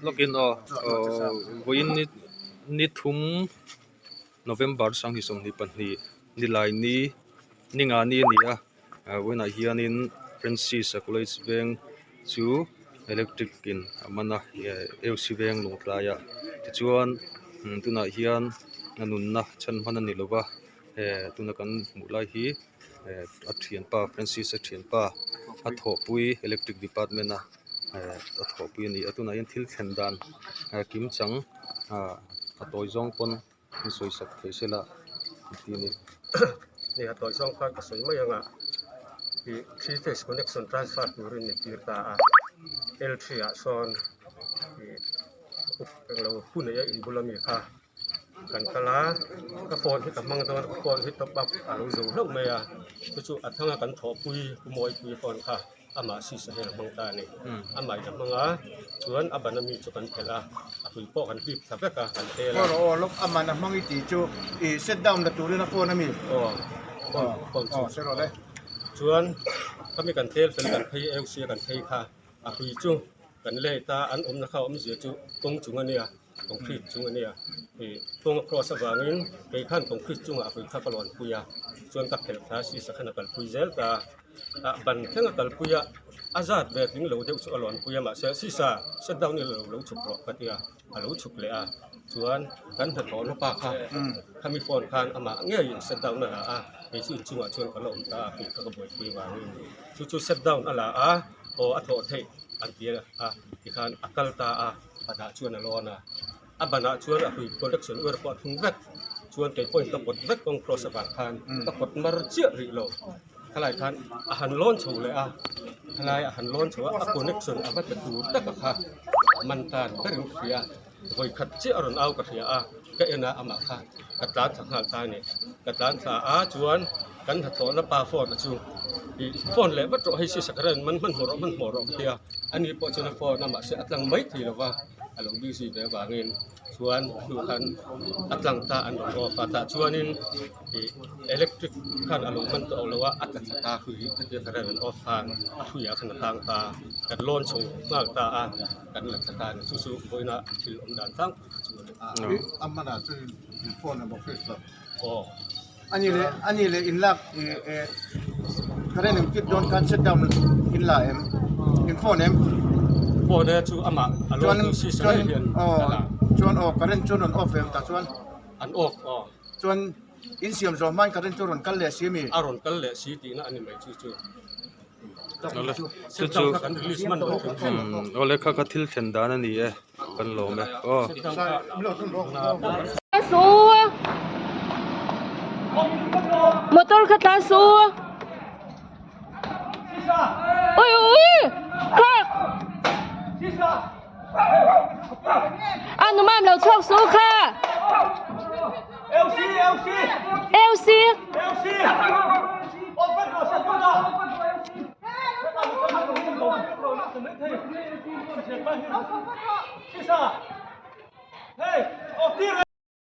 Lawkin aw vawiin ni ni thum November sanghnih 22 nilai ni ni nga ni a ni a vawiinah hianin Francis a college veng chu electric in a man a AUC veng lawngtlai ah tichuan tunah hian a nunna chhan hman a ni lova tuna kan hmuh lai hi. Eh a thianpa Francis a thianpa a thawhpui electric department a eh a thawhpui a ni a tunah hian thil thlen dan eh kim chang ah a tawi zawng pawn an sawi sak thei se la an ti a ni. Hei a tawi zawng khan ka sawi mai ang a ih three phase connection transfer turin min tir ta a L three ah sawn ih up englo hun neih a inbul ami kha. Kan kal a, ka phone hi ka hmang dawn a, ka phone hi top up a lo zo hlauh mai a, chu chu a thanga kan thawhpui Pu Mawipui phone kha amah sisa hian a hmang ta a ni. Amah in a hmang a, chuan a ban ami chu kan phelh a, a hlui pawh kan hlip thla vek a, kan tel a. Aw aw lawk aman a hmang i tih chu i set down la turin a phone ami? Aw phone phone chu. Aw se rawh le. Chuan khami kan tel fel kan phei eusia kan phei kha a hlui chu kan let a, an awmna kha awmzia chu kawng chung a nia. Concrete chung a nia ih kawng a cross avangin kei khan concrete chungah hrui kha ka lawn pui a chuan ka phelh thla si sakhan a kalpui zel ta a ban thleng a kalpui a a zat ve tling lo deuh chu a lawn pui a mahse sisa set down ila lo chhuk rawh ka tia a lo chhuk leh a chuan kan hnathawh na pa kha khami phone khan amah ngeiin set down a la a kei chu inchungah chuan ka la awm ta a hrui kha ka buaipui vangin chu chu set down a la a aw a thawh theih an ti a tikhan a kal ta a. Banah chuan a lawn a, a banah chuan a hlui connection wire pawh a thlung vek, chuan kei pawhin ka pawt vek kawng cross avang khan ka pawt mar chiah rih lo, khalai khan a han lawn chho leh a, khalai a han lawn chho a, a connection a va pe tur tak a kha man tan berin ka hria, vawi khat chiah a rawn au ka hria a, ka en a amah kha ka tlan thla nghal ta a ni, ka tlan thla a chuan kan hnathawhna pa phone a chu ih phone leh vat rawh hei si sakharan man hmanhmawh rawh hmanhmawh rawh ka ti a. Ani pawh chuan a phone a mahse a tlang mai thei lova a lo busy ve avangin chuan a hnu khan a tlang ta an rawn off a tah chuanin ih electric khan a lo man tawh lo a a tla thla ta hrui khatia current an off khan a hruiah khan a tang ta kan lawn chho nghal ta a kan la thla ta a ni chu chu vawiina thil awm dan tlangpui kha chu a ni. A hmanah chuan in phone a bawk hriat loh. Aw. Ani leh ani leh in lak ih eh current in kip dawn khan set down in la em in phone em phone e chu amah a lo chuan tu si chuan ngei hian aw a la chuan aw current chu rawn off em tah chuan an off aw chuan in siam zawh hmain current chu rawn kal leh si ami a rawn kal leh si tihna a ni mai chu chu chu chu awle kha kha thil thlen dan a ni e kan lawm e aw. Motor kha tlan su ui ui kha a nu mam lo chhuak su kha LC